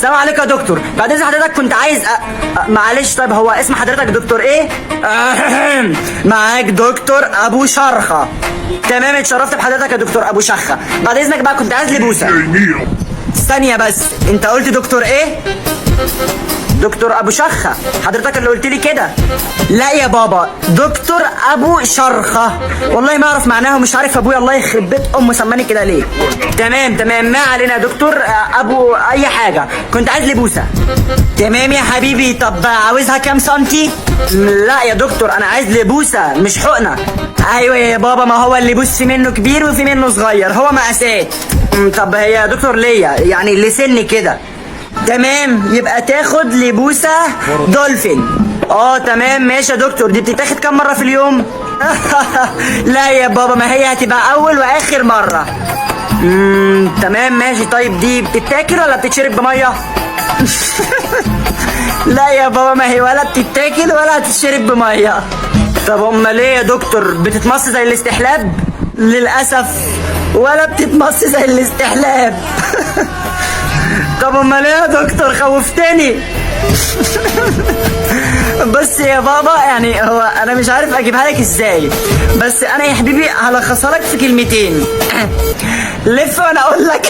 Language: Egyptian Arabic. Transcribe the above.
السلام عليكم يا دكتور، بعد اذن حضرتك كنت عايز معلش، طيب هو اسم حضرتك دكتور ايه؟ معاك دكتور ابو شرخه. تمام، اتشرفت بحضرتك يا دكتور ابو شخه. بعد اذنك بقى كنت عايز لبوسه. ثانية بس، انت قلت دكتور ايه؟ دكتور ابو شخه، حضرتك اللي قلت لي كده. لا يا بابا، دكتور ابو شرخه، والله ما اعرف معناها ومش عارف ابويا الله يخرب بيت امه سماني كده ليه. تمام تمام، ما علينا يا دكتور ابو اي حاجة، كنت عايز لبوسه. تمام يا حبيبي، طب عاوزها كام سنتي؟ لا يا دكتور، انا عايز لبوسه مش حقنه. ايوه يا بابا، ما هو اللي بص منه كبير وفي منه صغير، هو مقاسات. طب هي يا دكتور ليا يعني لسن كده. تمام، يبقى تاخد لبوسه دولفين. تمام ماشي يا دكتور، دي بتتاخد كام مرة في اليوم؟ لا يا بابا، ما هي هتبقى اول واخر مرة. تمام ماشي. طيب دي بتتاكل ولا بتتشرب بميه؟ لا يا بابا، ما هي ولا بتتاكل ولا هتتشرب بميه. طب امال ايه يا دكتور، بتتمص زي الاستحلاب؟ للاسف ولا بتتمص زي الاستحلاب. طب امال ايه يا دكتور، خوفتني. بس يا بابا يعني هو انا مش عارف اجيبها لك ازاي، بس انا يا حبيبي هلخصها لك في كلمتين. لف وانا اقول لك.